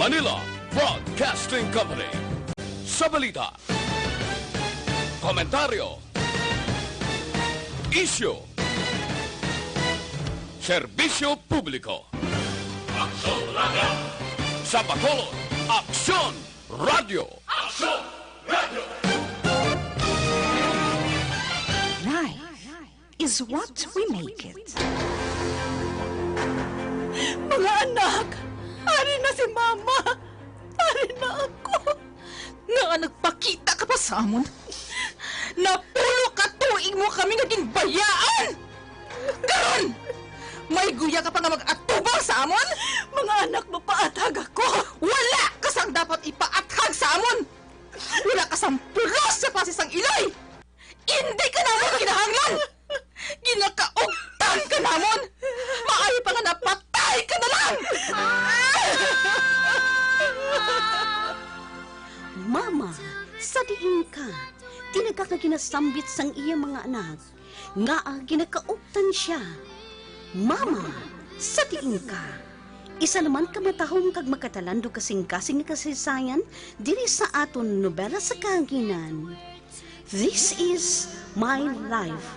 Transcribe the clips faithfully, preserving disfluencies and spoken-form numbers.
Manila Broadcasting Company. Sa balita, komentaryo, isyu, serbisyo publiko. Aksyon Radio! Sa Bacolod, Aksyon Radio! Aksyon Radio! Life is what we make it. Mga anak, ari na si Mama. Ari na ako. Ngaa nagpakita ka pa sa amon? Napulo ka tuig mo kami nga ginbayaan! Karon, may guya ka pa nga mag-atubang sa amon? Mga anak, mapaathag ako. Wala ka sang dapat ipaathag sa amon! Wala ka sang pulos sa pasis sang iloy! Indi ka namon kinahanglan! Ginakaugtan ka namon! Maayo pa nga napatay ka na lang! Mama, sa diin ka? Tinaga ka ginasambit sang iya mga anak. Ngaa ginakaugtan sia? Mama, sa diin ka? Isa naman ka matahom kag makatalandong kasingkasing nga kasaysayan diri sa aton nobela sa kahanginan. This is My Life.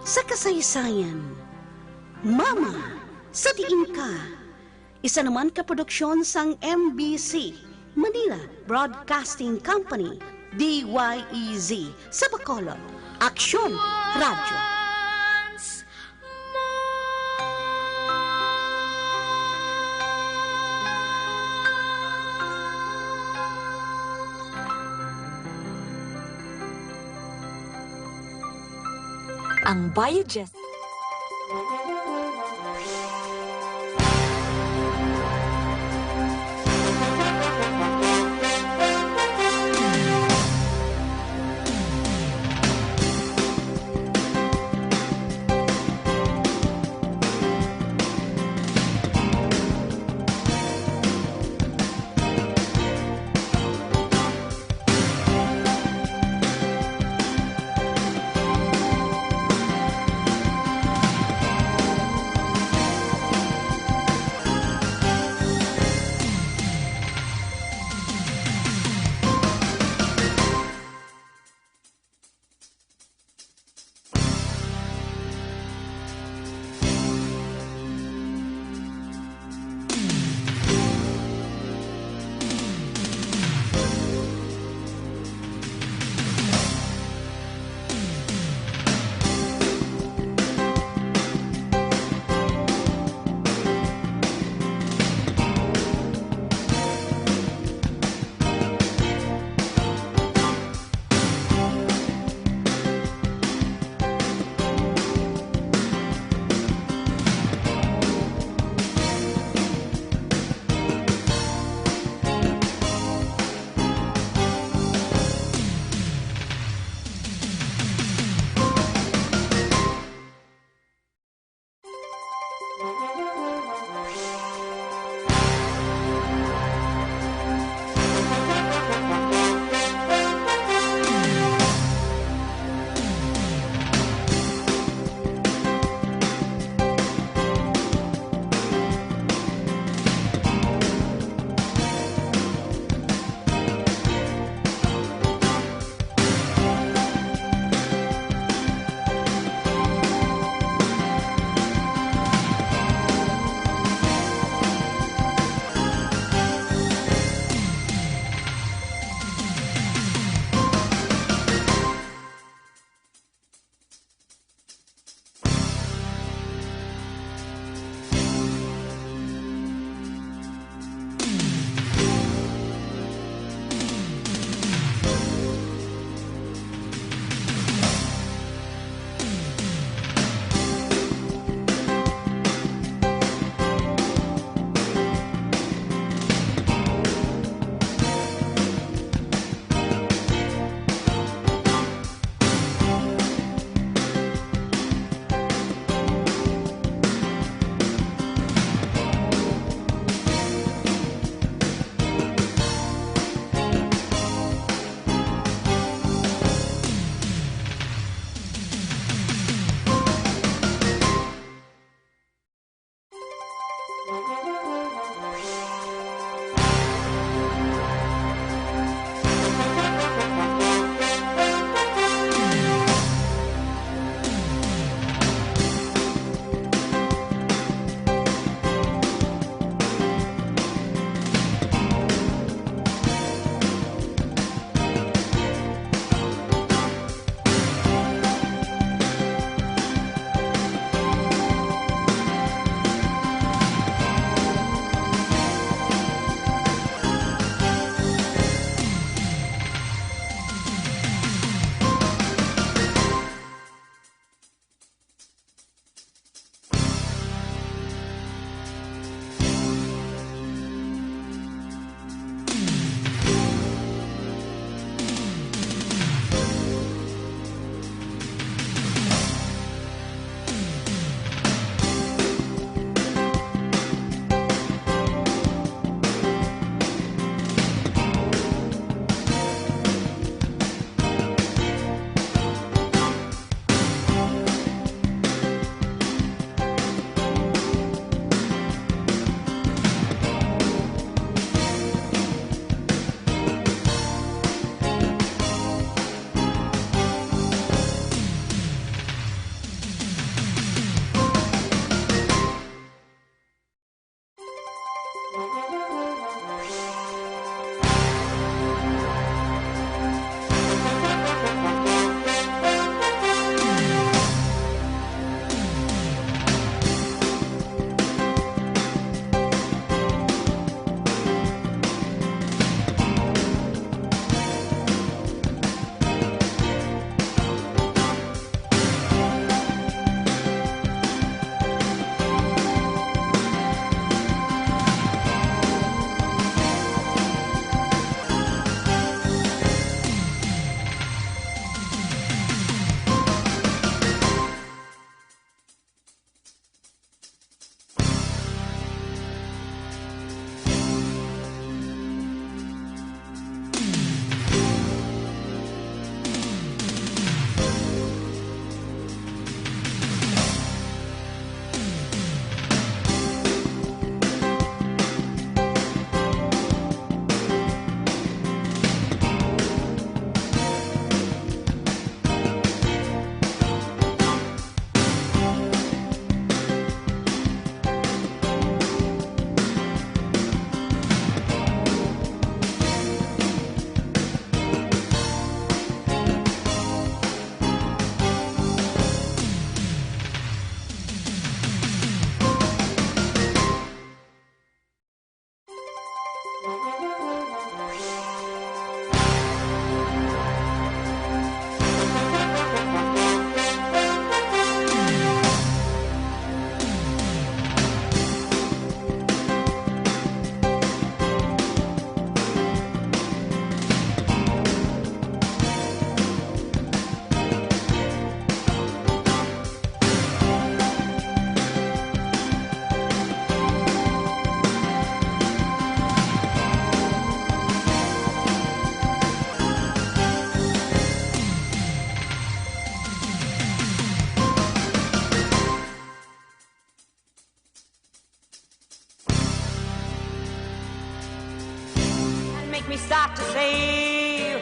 Sa kasaysayan, Mama, sa diin ka? Isa naman ka produksyon sang M B C, Manila Broadcasting Company, D Y E Z, sa Bacolod, Aksyon Radio. Ang Biogest.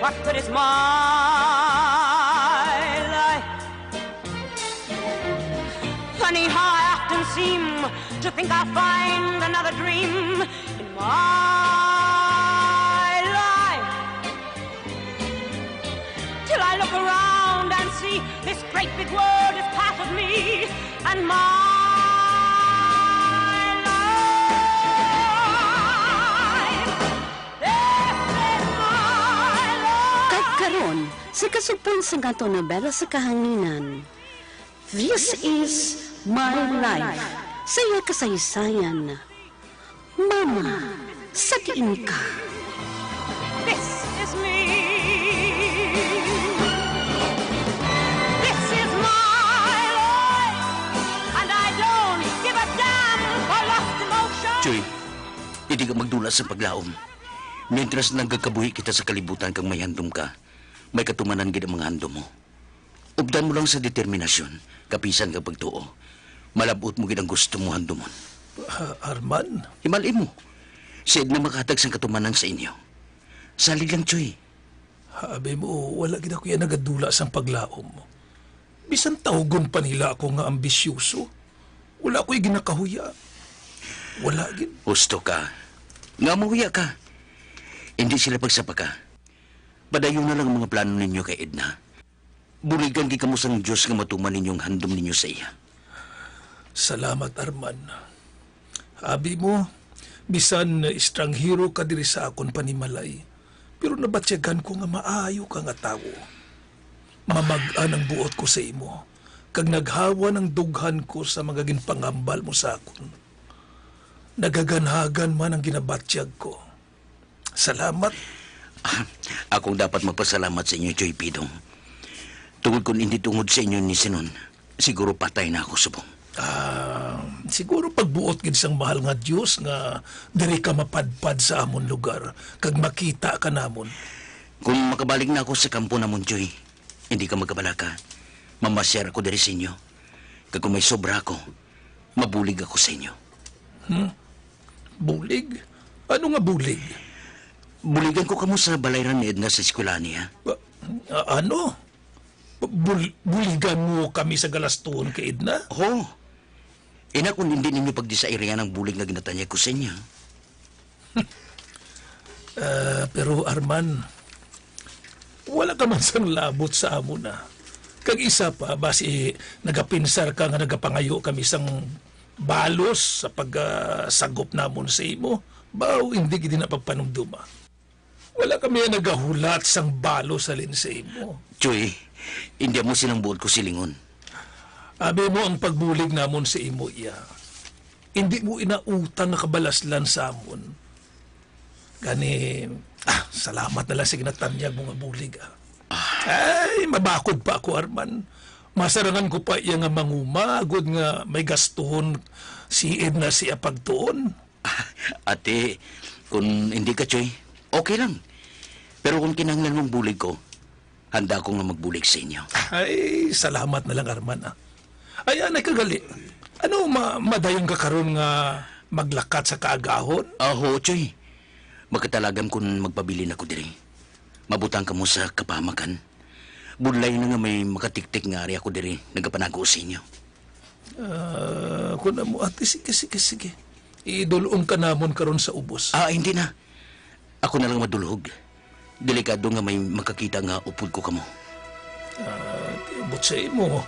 What good is my life? Funny how I often seem to think I'll find another dream in my life. Till I look around and see this great big world is part of me and my life. This is my life. Kag karon, sa kasugpon sang aton nobela sa kahanginan, This is My Life, sa iya kasaysayan, Mama, sa Diin Ka? This is me. This is my life. And I don't give a damn for lost emotion. Choy, hindi ka magdula sa paglaom. Mientras nagakabuhi kita sa kalibutan kag may handom ka, may katumanan gid ang mga handom mo. Updan mo lang sa determinasyon, kapisan kag pagtuo. Malab-ot mo gid ang gusto mo handumon. Ah, Arman? Himali mo. Si Edna makahatag sang katumanan sa inyo. Salig lang, Choy. Abi mo, wala gid ako iya nagadula sang paglaom. Bisan tawgon pa nila ako nga ambisyoso, wala ko'y ginakahuya. Wala gid. Husto ka. Nga mahuya ka. Hindi sila pagsapaka. Padayon na lang ang mga plano ninyo kay Edna. Buligan gid kamo sang Dios nga matuman ninyo ang handom ninyo sa iya. Salamat, Arman. Abi mo, bisan estranghero ka diri sa akon panimalay, pero nabatyagan ko nga maayo ka nga tawo. Mamag-an ang buot ko sa imo, kag naghawan ang dughan ko sa mga ginpangambal mo sa akon. Nagaganhagan man ang ginabatyag ko. Salamat. Ah, ako ang dapat magpasalamat sa inyo, Choy Pidong. Tungod kon indi tungod sa inyo ni Sinon, siguro patay na ako subong. Ah, siguro pagbuot gid sang mahal nga Dios nga diri ka mapadpad sa amon lugar kag makita ka namon. Kung makabalik na ako sa kampo namon, Choy, hindi ka magkabalaka. Mamasyar ako diri sa inyo. Kag kung may sobra ako, mabulig ako sa inyo. Hmm? Bulig? Ano nga bulig? Buligan ko kamo sa balayran ni Edna sa eskwelahan niya. Ba-, a-, ano? Bul-, buligan mo kami sa galastuhon kay Edna? Ho. Ina, kung hindi ninyo pagdisairan ang bulig nga ginatanyag ko sa inyo. Ah, pero Arman, wala ka man sang labot sa amon, ah. Kag isa pa, basi nagapinsar ka nga nagapangayo kami sang balos sa pag, ah, sagop namon sa imo. Baw, hindi gid na pagpanumduma. Wala kami nagahulat sang balos halin sa imo. Choy, hindi mo silang buot ko silingon. Abi mo ang pagbulig namon sa imo, iya. Hindi mo ina utang nga kabalaslan sa amon. Gani, ah, salamat na lang sa ginatanyag mo nga bulig, ah. Ay, mabakod pa ako, Arman. Masarangan ko pa iya nga manguma, agod nga may gastuhon si Edna siya pagtuon. Ati, kung hindi ka, Choy, okay lang. Pero kung kinahanglan mong bulig ko, handa ako nga magbulig sa inyo. Ay, salamat na lang, Arman, ah. Ay, anay ka gali. Ano, ma-, madayon ka karon nga maglakat sa kaagahon? Ah, ho, Choy. Makatalagam kun magpabilin ako diri. Mabutang kamo sa kapamakan. Budlay na nga may makatiktik nga ari ako diri nagapanago sa inyo. Ah, kun amo, ate, sige, sige, sige. Idul-ong ka namon karon sa ubos. Ah, hindi na. Ako na lang madulhog. Delikado nga may makakita nga upod ko kamo. Ah, tiabot sa imo.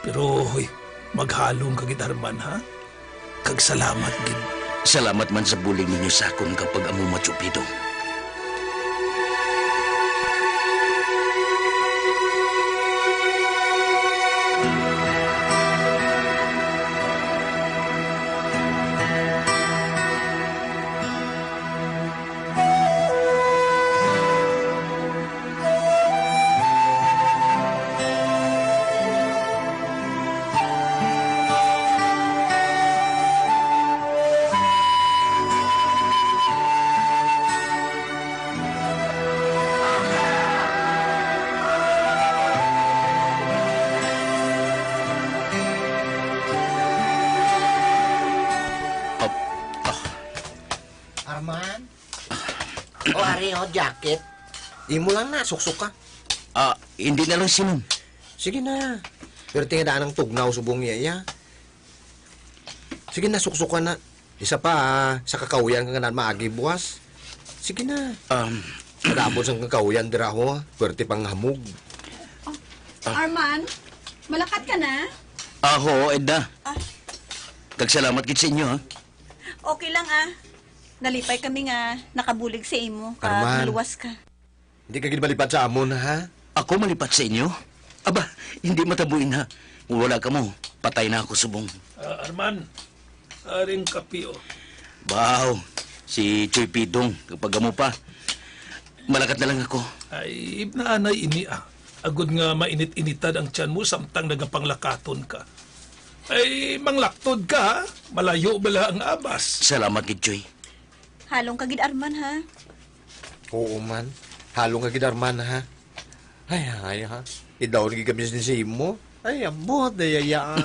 Pero, hoy, maghalong ka gid, Arman, ha? Kag salamat gid. Salamat man sa bulig ninyo sa akon kag pag-amuma, Choy Pidong. Arman? O, ari, o, jacket. Imo lang na, suksok ka. Ah, hindi na lang, Simon. Sige na. Pero tingnan ang tugnaw subong iya, iya. Sige na, suksok ka na. Isa pa, ah, sa kakawyan ka nga na maagi buwas. Sige na. Um, Madamo sang kakawyan dira, ho. Pwerte pang hamog. Oh, Ah. Arman, malakat ka na? Ah, oo, Edna. Ah. Kag salamat gid sa inyo, ha? Okay lang, ah. Nalipay kami nga nakabulig sa imo, kag Arman. Maluwas ka. Hindi ka gid malipat sa amon, ha? Ako malipat sa inyo? Aba, hindi matabo ina. Kung wala kamo, patay na ako subong. Ah, Arman, aring kape, oh. Baw, si Choy Pidong, kapag amo pa. Malakat na lang ako. Ay, ibnaanay ini, ah. Agod nga mainit-initan ang tiyan mo samtang nagapanglakaton ka. Ay, manglaktod ka, ha? Malayo bala ang abas. Salamat gid, Choy. Halong ka gid, Arman, ha? Oo man. Halong ka gid, Arman, ha? Ay, ay, ha? Idawon gid kami ni sa imo. Ay, ambot, ay, ay, ah.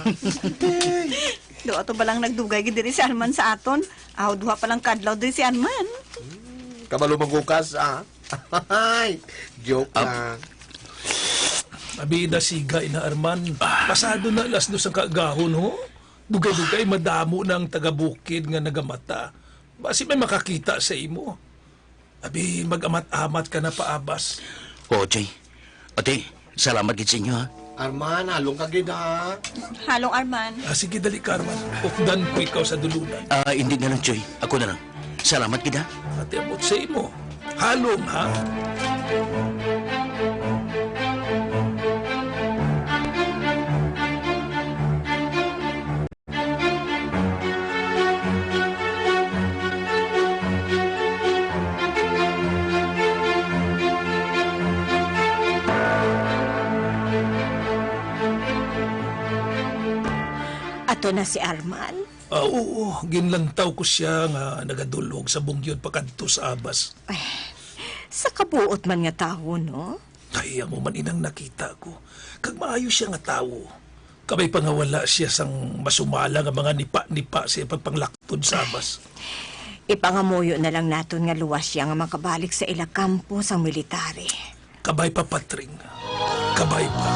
Do ato ba lang nagdugay gid diri si Arman sa aton? Aw, duha pa lang kadlaw diri si Arman. Kabalo man ko kas, ah. Ay, joke Ah. lang. Abi, dasiga ina, Arman. Pasado na alas dos ang kaagahon, ho? Dugay-dugay, madamo na ang taga-bukid nga nagamata. Basi may makakita sa imo. Abi, mag-amat-amat ka na paabas. Oo, Choy. Ate, salamat gid sa inyo, ha? Arman, halong ka gid, ha? Halong, Arman. Ah, sige, dali ka, Arman. Updan ko ikaw sa dulunan. Ah, hindi na lang, Choy. Ako na lang. Salamat gid, ha? Ate, abot sa imo. Halong, ha? Ato na si Arman? Ah, oo, ginlantaw ko siya nga nagadulog sa bungyon pakadto sa abas. Ay, sa kabuot man nga tawo, no? Ay, amo man inang nakita ko. Kag maayo siya nga tawo. Kabay pa nga wala siya sang masumala nga mga nipa-nipa sa iyang pagpanglaktod sa abas. Ipangamuyo na lang naton nga luwas siya nga makabalik sa ila kampo sang military. Kabay pa, Patring. Kabay pa.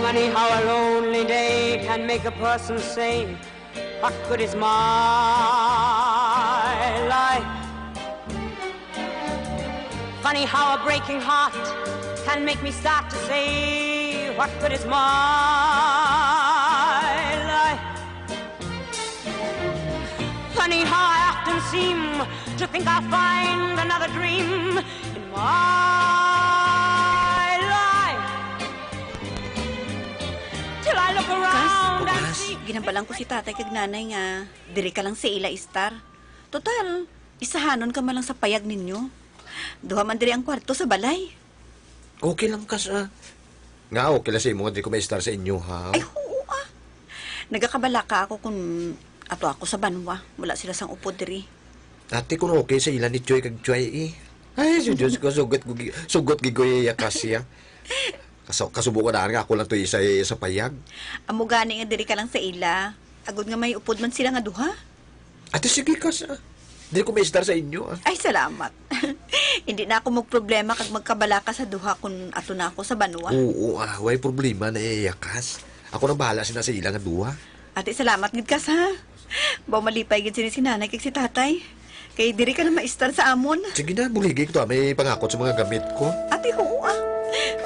Funny how a lonely day can make a person say, "What good is my life?" Funny how a breaking heart can make me start to say, "What good is my life?" Funny how I often seem to think I'll find another dream in my life. Till I look Kas, around and bukas, see ginambalan ko si tatay kag nanay nga diri ka lang sa ila istar. Total, isahanon ka man lang sa payag ninyo. Duha man diri ang kwarto sa balay. Okay lang, Kas, ah. Nga, okay lang sa imo nga diri ko maistar sa inyo, ha? Ay, oo, ah. Nagakabalaka ako kung ato ako sa banwa. Wala sila sang upod diri. Ate, kung okay sa ila ni Choy kag Choy, eh. Ay, si Diyos ko, sugot ko gi-, sugot gigoy ya Kas, ya. Kaso, kasubo ko na nga ako lang to isa, isa payag. Amo gani nga diri ka lang sa ila. Agod nga may upod man sila nga duha. Ate, sige, Kas, ah. Diri ko maistar sa inyo, ah. Ay, salamat. Hindi na ako magproblema kag magkabalaka sa duha kun ato na ako sa banwa. Oo, ah, way problema na iya, Kas. Ako nang bahala sina sa ila nga duha. Ate, salamat gid, Kas, ha? Baw malipay gid sini si nanay kag si tatay. Kay diri ka na maistar sa amon. Sige na, buligi ko to, ah. May pangakot sa mga gamit ko. Ate, oo, ah.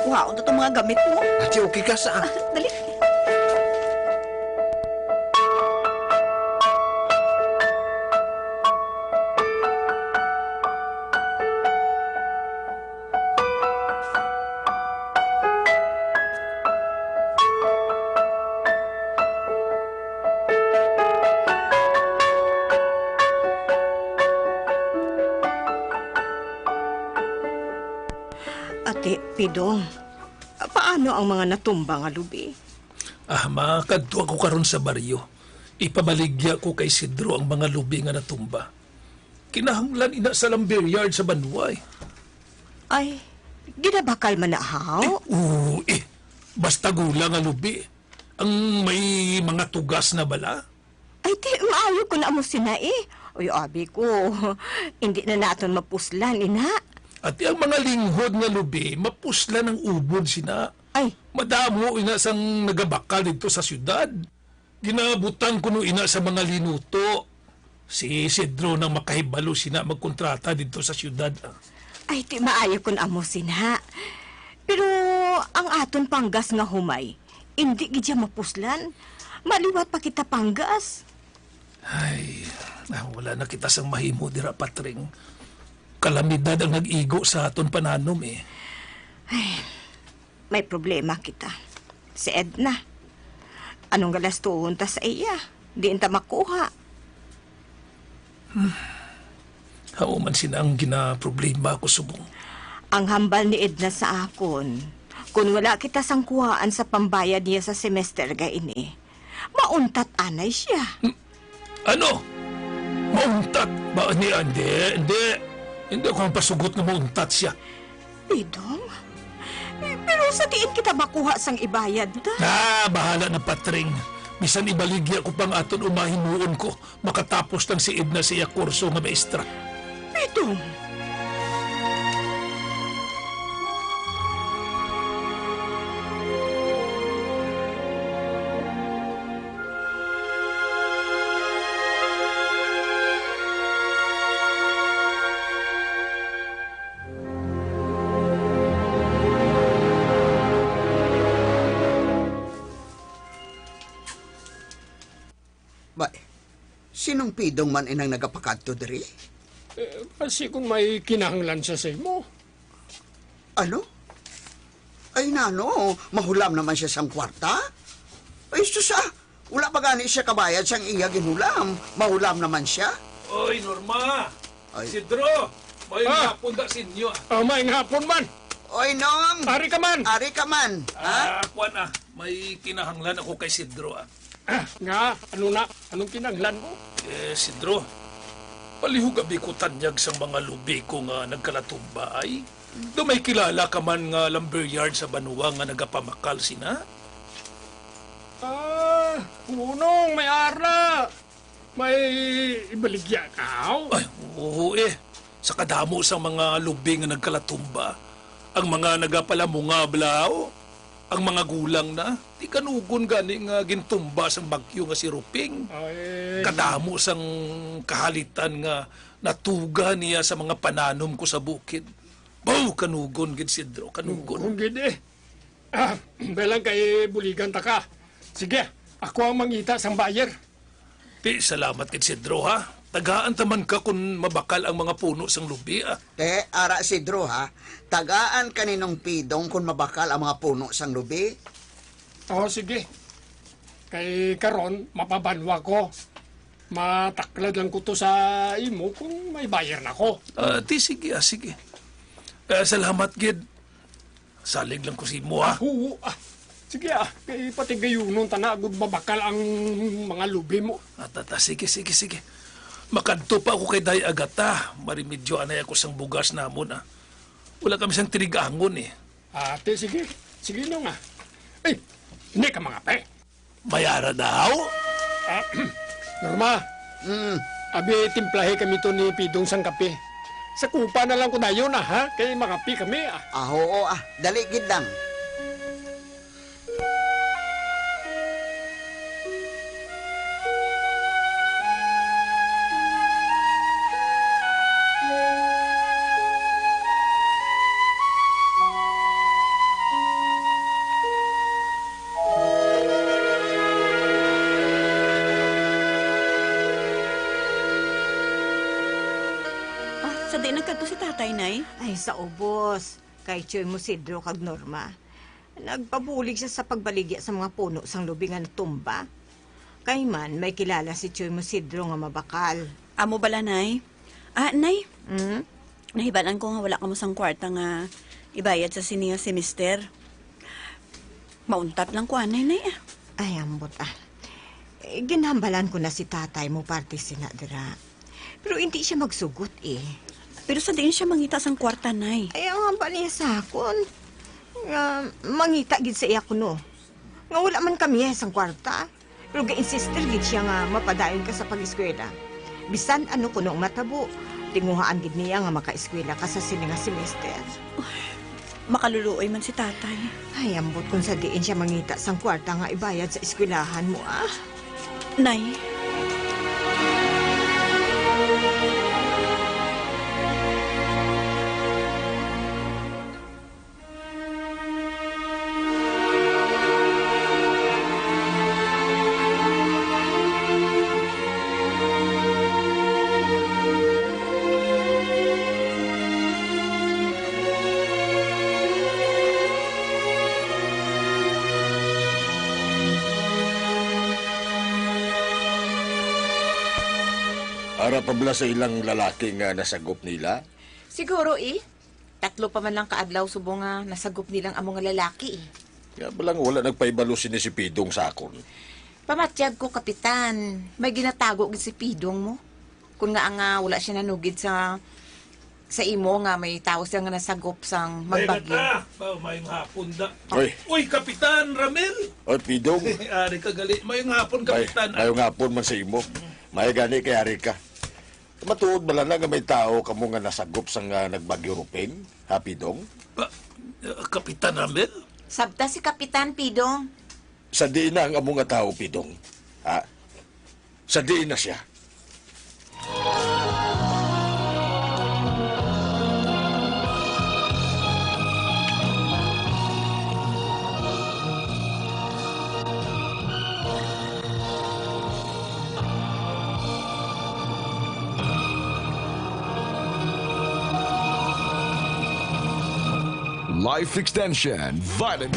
Kuhaon to tong mga gamit mo. Ate, okay, Kas, ah. Dali. Eh, Pidong, paano ang mga natumba nga lubi? Ah, makadto ako karon sa baryo. Ipabaligya ko kay Sidro ang mga lubi nga natumba. Kinahanglan ina sa lumberyard sa banwa, eh. Ay, ginabakal man na, haw? Eh, oo, eh. Basta gulang nga lubi. Ang may mga tugas na bala? Ay, ti, maayo ko na amo sina, eh. Uy, abi ko, hindi na naton mapuslan, ina. Ati ang mga linghod nga lubi, mapuslan ang ubod sina. Ay. Madamo ina sang nagabakal didto sa siyudad. Ginabutang kuno ina sa mga linuto. Si Isidro nang makahibalo sina magkontrata didto sa siyudad, ah. Ay, ti maayo kun amo sina. Pero ang aton panggas nga humay, indi gid siya mapuslan. Maliwat pa kita panggas. Ay, ah, wala na kita sang mahimo dira, Patring. Kalamidad ang nag-igo sa aton pananom, eh. Ay, may problema kita. Si Edna. Anong galastuhon ta sa iya? Diin ta makuha? Hao man sina ang ginaproblema ko subong. Ang hambal ni Edna sa akon, kung wala kita sang kuhaan sa pambayad niya sa semester nga ini, mauntat anay siya. Hmm? Ano? Mauntat ba niya? Hindi, hindi. Hindi ako ang pasugot nga mauntat siya. Pidong? Eh, pero sa diin kita makuha sang ibayad ta? Ah, bahala na, Patring. Bisan ibaligya ko pang aton umahimuon ko, makatapos lang si Edna sa iya kurso nga maestra. Pidong! Bay, sinong Pidong man inang nagapakadto diri? Eh, basi kung may kinahanglan siya sa imo. Ano? Ay, nano, mahulam naman siya sang kwarta? Ay, sus, ah, wala pa gani siya kabayad sang iya ginhulam. Mahulam naman siya. Oy, Norma! Ay. Sidro! May Ah! hapon da sa inyo, ah. Ah, may hapon man. Oy, Nong! Ari ka man. Ari ka man, ha? Ah, kuwan, ah. May kinahanglan ako kay Sidro, ah. Ah, nga, ano na? Anong kinahanglan mo? Eh, Sidro, palihog abi ko tanyag sang mga lubi ko nga nagkalatumba ay. Do may kilala ka man nga lumberyard sa banwa nga nagapabakal sina? Ah, hunong, may ara. May ibaligya ka, haw? Ay, oo, eh. Sa kadamo sang mga lubi nga nagkalatumba, ang mga nagapalamunga bala, haw? Ang mga gulang na, ti kanugon gani nga gintumba sang bagyo nga si Ruping. Ay. Kadamo sang kahalitan nga natuga niya sa mga pananom ko sa bukid. Baw, kanugon gid, Sidro, kanugon. Kanugon gid, eh. Ah, balang kay buligan ta ka. Sige, ako ang mangita sang buyer. Ti, salamat gid, Sidro, ha. Tagaan ta man ka kun mabakal ang mga puno sang lubi, ah. Te, ara, Sidro, ha. Tagaan ka ni Nong Pidong kun mabakal ang mga puno sang lubi. Oh, sige. Kay karon, mapabanwa ko. Mataklad lang ko to sa imo kung may buyer na ko. Ah, ti, sige, ah, sige. Eh, salamat gid. Salig lang ko sa imo, ha? Ah, oo, ah. Sige, ah. Kay patigayunon ta na, agud mabakal ang mga lubi mo. Ah, ta, ta, sige, sige, sige. Makadto pa ako kay Day Agata. Marimedyo anay ako sang bugas namon, ah. Wala kami sang tinigangon, eh. Ate, sige. Sige, Nong, ah. Ay, hindi ka mangape. May ara daw? Ah, Norma, Mm. abi, timplahi kami to ni Pidong sang kape. Sa kupa na lang ko dayon, ah, ha? Kay makape kami, ah. Ah, oo, ah. Dali gid lang. Ah, sa di nagkadto si tatay, Nay? Ay, sa ubos. Kay Tioy Mosidro kag Norma. Nagpabulig siya sa pagbaligya sa mga puno sang lubi nga natumba. Kay man, may kilala si Tioy Mosidro nga mabakal. Amo bala, Nay? Ah, Nay? Hmm? Nahibalaan ko nga wala kamo sang kwarta nga Ibayad sa sini nga semester. Mauntat lang ko anay, Nay, ah. Ay, ambot, ah. Eh, ginhambalan ko na si tatay mo parte sina dira. Pero hindi siya magsugot, eh. Pero sa diin siya mangita sang kwarta, Nay? Ay, ang hambal niya sa akon. Nga, mangita gid sa iya kuno. Nga wala man kami sang kwarta. Pero ga-insistir gid siya nga mapadayon ka sa pag-eskwela. Bisan ano kuno ang matabo, tinguhaan gid niya nga makaeskwela ka sa sini nga semester. Makaluluoy man si tatay. Ay, ambot kung sa diin siya mangita sang kwarta nga ibayad sa eskwelahan mo, ah. Nay. Ara pa bala sa ilang lalaki nga nasagop nila? Siguro, eh. Tatlo pa man lang ka adlaw subong nga nasagop nilang amo nga lalaki, eh. Kaya bala nga wala nagpahibalo sini si Pidong sa akon. Pamatyag ko, Kapitan, may ginatago gid si Pidong mo. Kun nga nga wala siya nanugid sa, sa imo nga may tawo siya nga nasagop sang Ay, magbagyo. Nata! Ba, mayong hapon da. Oy. Uy, Kapitan Ramil! Oy, Pidong. Ari ka gali. Mayong hapon, May, Kapitan. Mayong hapon man sa imo. May gani kay ari ka. Matuod bala na nga may tawo kamo nga nasagop sang, ah, nagbagyo Ruping, ha, Pidong? Pa, uh, Kapitan Ramil? Sabta si Kapitan Pidong. Sa diin na ang amo nga tawo, Pidong? Ha? Sa diin na siya? Life extension, vitamin.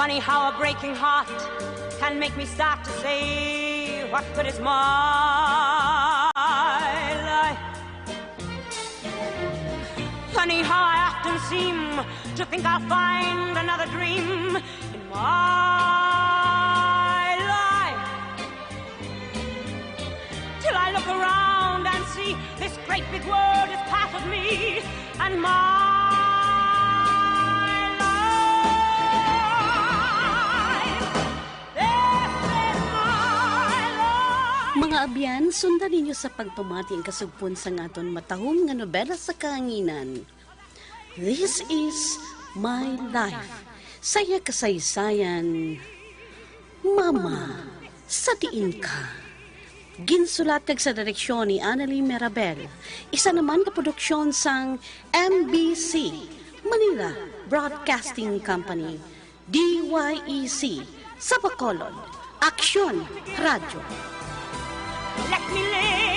Funny how a breaking heart can make me start to say, "What good is my life?" Funny how I often seem to think I'll find another dream in my life, till I look around and see this great big world is part of me and my life. This is my life. Mga abyan, sundan ninyo sa pagpamati ang kasugpon sang aton matahom nga nobela sa kahanginan. This is my life. Sa iya kasaysayan, Mama, sa diin ka? Ginsulat kag sa direksyon ni Annalie Mirabel. Isa naman ka produksyon sang M B C, Manila Broadcasting Company, D Y E C, sa Bacolod, Aksyon Radyo. Let me live.